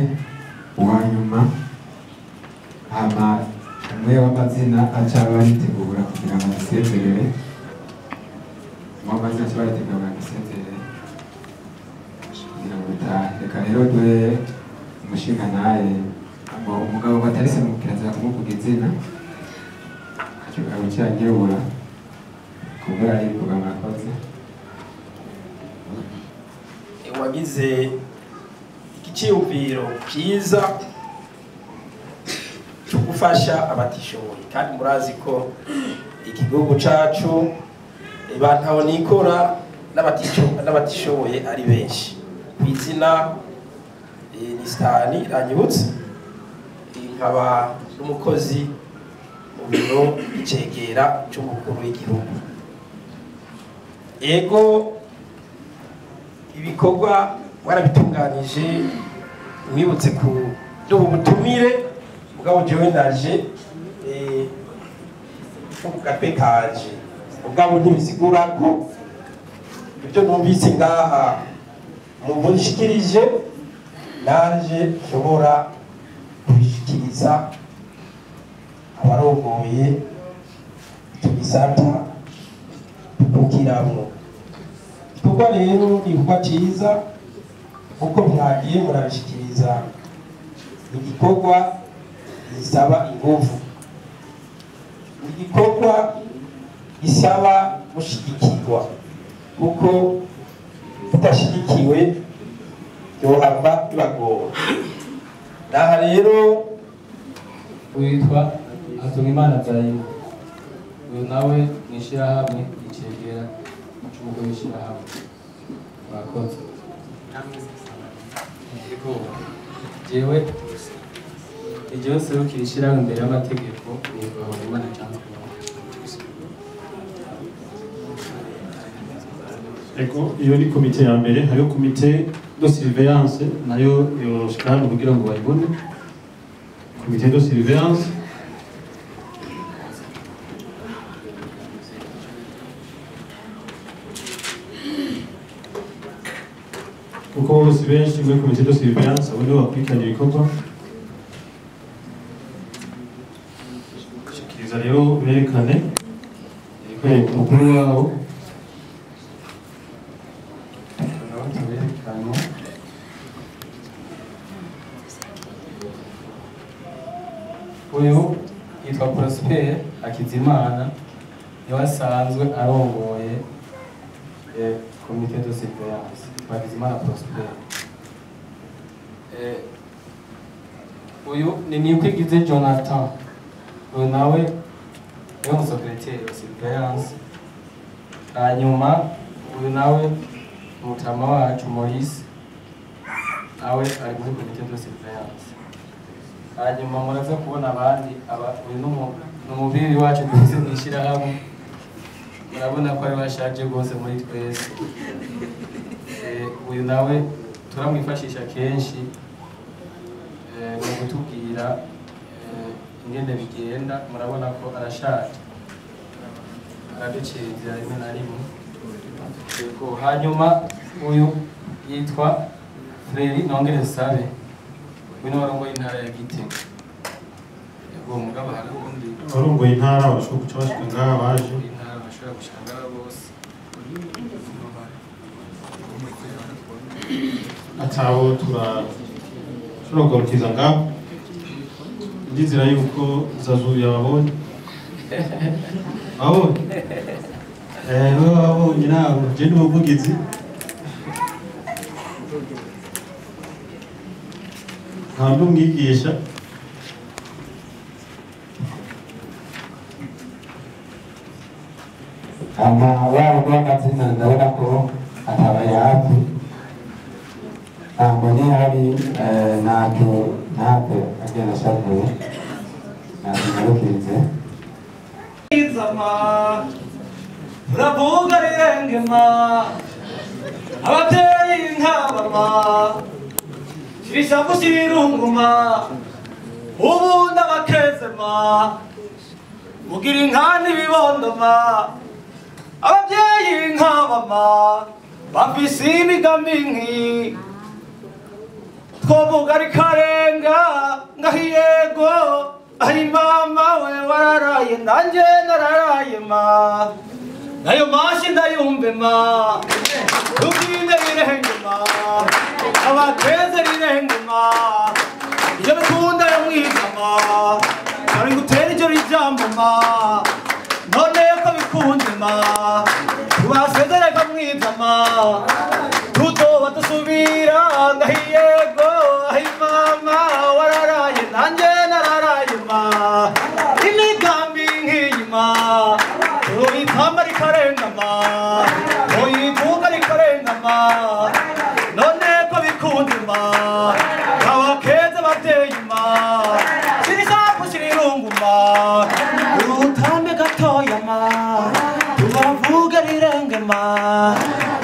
uwa nyuma, hama umwe w'amazina aca baritegura kugira ngo dusezerere, umwe w'amazina aca baritegura kugira ngo dusezerere kugira ngo dutahe. Reka rero duhe umushinga naye ngo umugabo batarise mu kirazira kumuvuga izina, aca ankebura kubera yivuga. Murakoze. Wagize igiciyumviro cyiza cyo gufasha abatishoboye, kandi murazi ko Iki gihugu cacu bantaho nikora n'abatishoboye ari benshi. Kw'izina ni Stani Ranyibutse, nkaba n'umukozi mu biro icegera c'umukuru w'igihugu. Ego ibikorwa warabitunganije, mwibutse ku dubu butumire mugabo jewe ndaje ku gatwe kanje, mugabo ntibisigura ko ibyo numvise ngaha mubishikirije nanje nshobora kubishikiriza abarongoye icyo gisata tukukiramwo. Igikorwa rero ni igikorwa ciza kuko mwagiye murabishikiriza, igikorwa gisaba inguvu, igikorwa gisaba gushigikirwa, kuko tudashigikiwe yohava bibagora. Naha rero witwa Hatungimana Zayima, uyu nawe mw'ishirahamwe icegera c'umukuru w'ishirahamwe. Murakoze. Ego jewe ijewe nserukira ishirahamwe imbere y'amategeko nitwa Habonimana Jean Claude. Ego iyo ni komite ya mbere. Hariho komite de surveillance nayo yoshika hano kugira ngo bayibone. Komite de surveillance kuko bose benshi muri komite de surveillance abo nibo bakurikirana ibikorwa. Shikiriza rero berekane umukuru wabo. Uyu yitwa Prosper Hakizimana, niwe asanzwe arongoye komite de surveillance. Yitwa Hakizimana Prosper. Uyu ni Nikwigize Jonathan, uyu nawe niwe musekreteri wa surveillance. Hanyuma uyu nawe umutama wacu Maurice, nawe ari muri komite de surveillance. Hanyuma muraza kubona abandi, uyu ni umubiri wacu dufise mw'ishirahamwe, murabona ko ari bashaje rwose muri twese. Uyu nawe turamwifashisha kenshi mu kutubwira ingene bigenda, murabona ko arashaje, araducira inzira rimwe na rimwe. Hanyuma uyu yitwa Freri Nongere Sabe, uyu ni warongoye intara ya Gitega. Yego mugabo hari undi warongoye intara bashobora guca bashika ngaha baje intara bashobora gushika ngaha bose. Atabo turashobora kugarukiza ngaho. Ndizera yuko Zazu yababonye. Babonye? Babonye nabo, je ni umuvugizi. Nta n'umwigisha. Ama wabo b'amazina ndabona ko atabaye hafi, ntabwo ni hari ntacyo ntacyo agenda ashavuye ntacyo ngarukirize. Uravuga rirengema ababyeyi nk'abama shirisha gushirunguma ubundi abakezema mugira inka n'ibibondoma ababyeyi nk'abama bafise imigambi nki twovuga rikarenga ngahiyego ahi mama we wararaye nanjye nararaye ma nayo mashi ndayumve ma tuginde birenge ma abateze rirenge ma iyo bikunda yo mwizama bari gutera ijoro ijambo ma none ko bikunze ma tubasezereka mwizama tuzoba dusubira ngahiyego ahi mama wararaye nanjye nararaye ma imigambi nk'iyi ma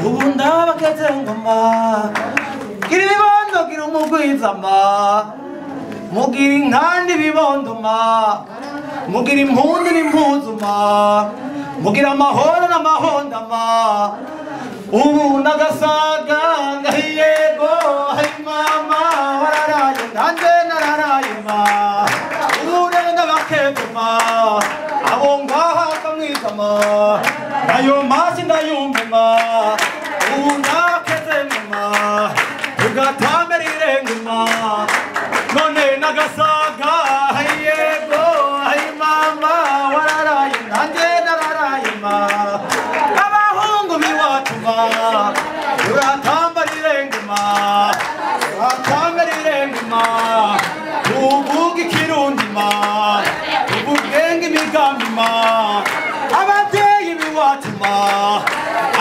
Ubu ndabakeze ngoma gira ibibondo gira umugwiza ma mugira inkandi ibibondo ma mugira impundu n'impuzu ma mugira amahoro n'amahonda ma ubu nagasaga ngahiyego hay mama wararaye nanje nararaye ma ubu rero ndabakeze ma abo ngaha kamwiza ma ayo masi ndayumve ma ubu ndakeze ma ugatamberire nguma none nagasaga yego ay mama wararaye nanje nararaye ma abahungu biwacu ma uratambarire nguma uratambarire nguma uvuga ikirundi ma ubugenge imigambi ma ababyeyi biwacu ma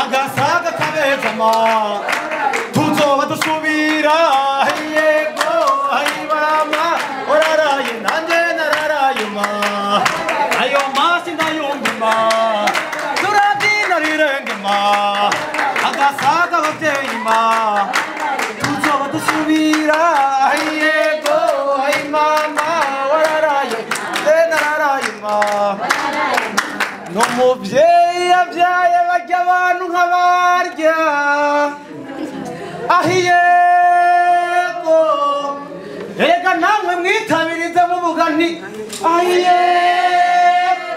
agasaga kabeza ma tuzoba dusubira yego ay mama wararaye nanje nararaye ma ayo masi ndayumva ma turabyina rirenge ma agasaga ababyeyi ma tuzoba dusubira yego ay mama wararaye nanje nararaye ma n'umubyeyi yabyaye barya abantu nkabarya ahiyego erega namwe mwitabirize muvuga nti ahiyego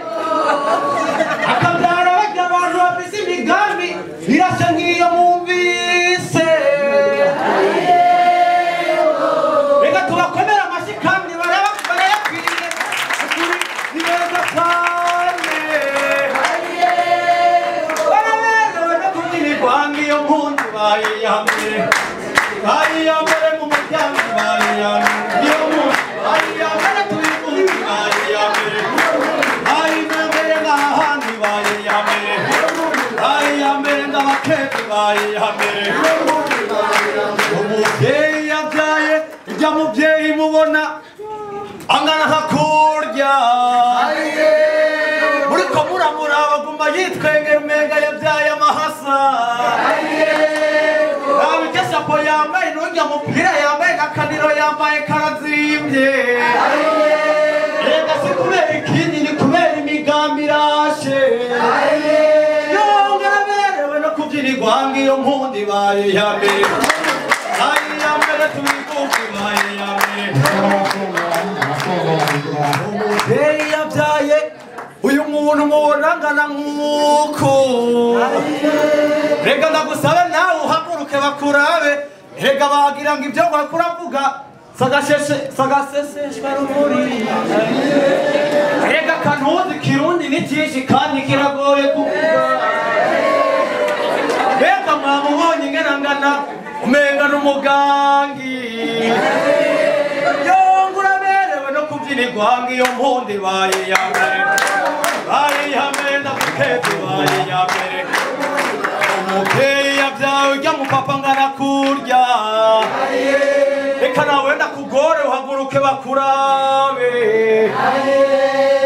akabyara barya abantu bafise imigambi irasa nk'iyo mwumvise reka tubakomere amashyi kandi barayakwiriye ukuri ni beza cyane baraberewe no kubyinirwa nk'iyo mpundu bayiyambere bayiyambere mu muryango bayiyambere iyo mpundu bayiyambere tuyikundu bayiyambere bayiyambere n'ahandi bayiyambere bayiyambere n'abakezi bayiyambere umubyeyi yabyaye ibyo mubyeyi mubona angana nka kurya muriko muramuraba guma yitwengera umenga yabyaye amahasa nawe iryo shapo yambaye n'urya mupira yambaye n'akaniro yambaye karazimbye rega si kubera ikindi ni kubera imigambi irashe yongera aberewe no kubyinirwa ngiyo mpundu ibaye iya mbere ibaye iya mbere tubikuke ibaye iya mbere umubyeyi yabyaye uyu muntu mubona angana nk'uko reka ndagusaba nawe uhaguruke bakurabe reka bagira ngo ibyo bakuravuga sagaseseshwa rumuri reka kantuzi kirundi ni cyinshi kandi kiragoye kuvuga reka mwamubonye ingana ngana umenga n'umugangi yongura aberewe no kubyinirwa ngiyo mpundu ibaye iya mbere baye iya mbere ndagukeze ibaye iya mbere umubyeyi yabyawe ujya mu papa ngana kurya reka nawe ndakugore uhaguruke bakurabe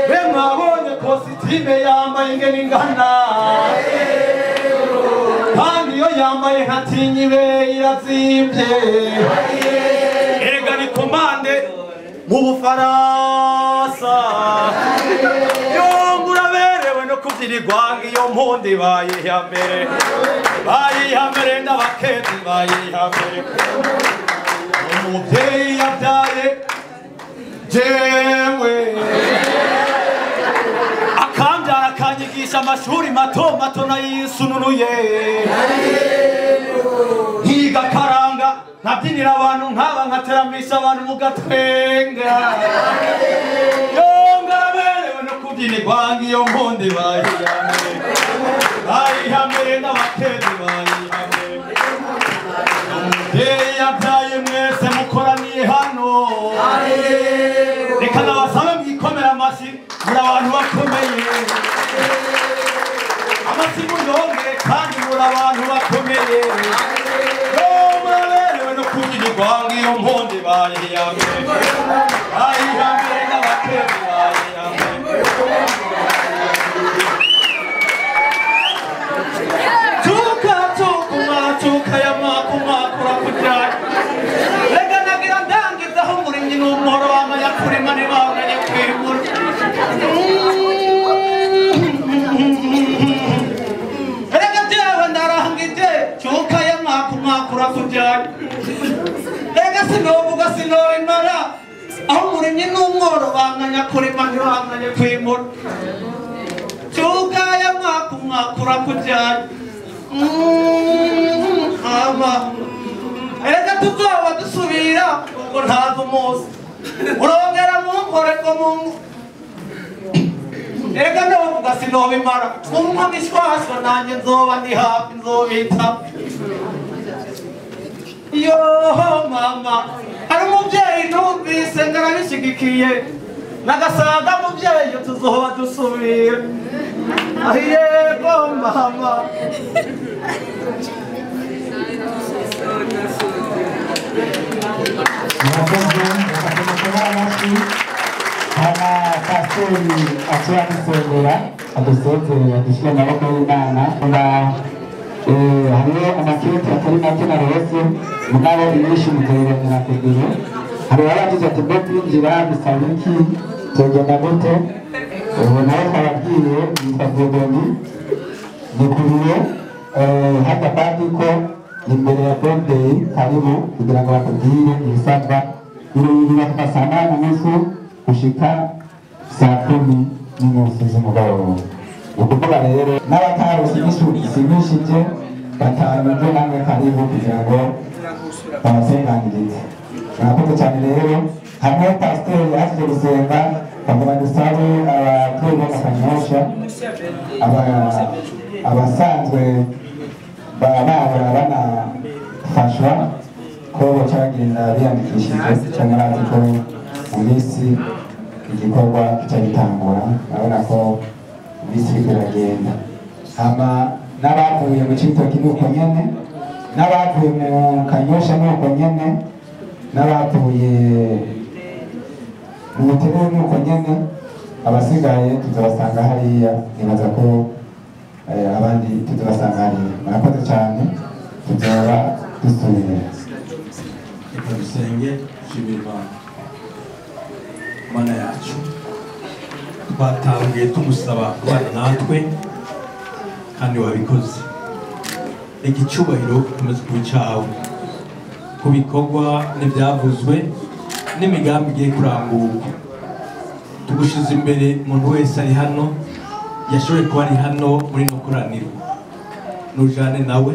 be mwabonye kositime yambaye ingene ingana kandi iyo yambaye nkatinyi ibe irazimbye erega ni komande mu Bufaransa yongura aberewe no kubyinirwa ngiyo mpundu ibaye iya mbere ibaye iya mbere n'abakezi ibaye iya mbere umubyeyi yabyaye jewe akambyara akanyigisha amashuri mato mato nayisununuye nkiga karanga nkabyinira abantu nkaba nkateramisha abantu mugatwenga yongera aberewe no kubyinirwa ngiyo mpundu ibaye iya mbere ibaye iya mbere n'abakezi ibaye iya mbere umubyeyi yabyaye mwese mukoraniye hano reka nabasabe mwikomere amashyi muri abantu bakomeye amashyi muyongere kandi muri abantu bakomeye muraberewe no kubyinirwa ngiyo mpundu ibaye iya mbere ibaye iya mbere n'abakezi ibaye iya mbere Tuka urakujyanye rega sinovuga sinobimara aho umurimyi n'umworo banganya kurima ntibanganye kwimura cyugaya mwaka umwaka urakujyanye ama erega tuzoba dusubira ubwo ntazi umunsi urongera munkore ko mu erega ndavuga sinobimara umpa mishwashwa nanjye nzoba ndi hafi nzobita yoho mama hari umubyeyi numvise ngarabishigikiye nagasaga mubyeyi tuzoba dusubira yego mama hama pasiteri aciye adusengera adusezerera adushyire mu maboko y'Imana. Hariho amakete atari make narose mugabo inyinshi muzoyironera ku biro. Hari uwabagize ati mbe kwinjira bisaba iki tugenda gute? Ubu nawe twababwiye yitwa Dieudonné ni ku biro hajya kandi ko imbere ya Bondey karibu kugira ngo bakubwire ibisabwa. Ibiro kuva saa 8:30 gushika saa 10:30 z'umugoroba. Ni ukuvuga rero n'abatarose inyishu zishimishije batanu namwe karibu kugira ngo babasenganirize. Murakoze cyane rero hamwe pasiteri yaje gusenga bagomba dusabe ababyeyi b'Akanyosha abasanzwe bahora banafashwa ko baca bagenda biyandikishije cyangwa murazi ko mu minsi igikorwa kica gitangura, urabona ko iminsi iriko iragenda. Hama n'abavuye mu Cibitoki ni uko nyene, n'abavuye mu Kanyosha ni uko nyene, n'abavuye mu Buterere ni uko nyene, abasigaye tuzabasanga hariya, nibaza ko abandi tuzabasanga hariya. Murakoze cyane, tuzoba dusubira. Reka dusenge dushimira Imana. Mana yacu twatangiye tumusaba kubana natwe kandi wabikoze. Reka icyubahiro gikomeze kuba icyawe ku bikorwa n'ibyavuzwe n'imigambi igiye kurangurwa. Tugushize imbere umuntu wese ari hano yashoboye kuba ari hano muri ino koraniro, nujane nawe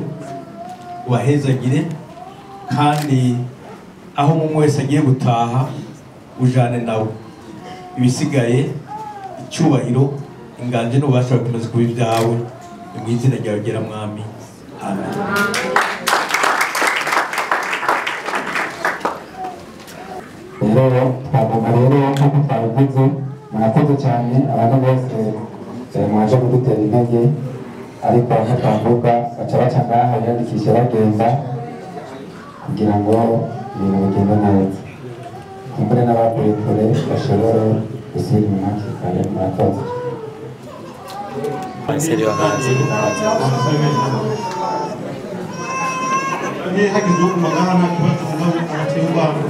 ubahezagire, kandi aho umuntu wese agiye gutaha ujane nawe. Ibisigaye icyubahiro inganje n'ububasha bikomeze kuba ibyawe, mu izina ryawe ryera Mwami, amen. Rero twagomba rero nk'uko twabivuze, murakoze cyane abantu bose mwaje kudutera intege, ariko bamwe twavuga baca baca ngaha biyandikisha bagenda kugira ngo ibintu bigende neza, kumbure n'abavuye kure bashobore gusubira inyuma hakiri kare. Murakoze. Hagize uwo ngaha nta kibazo mugabo abateye urwango.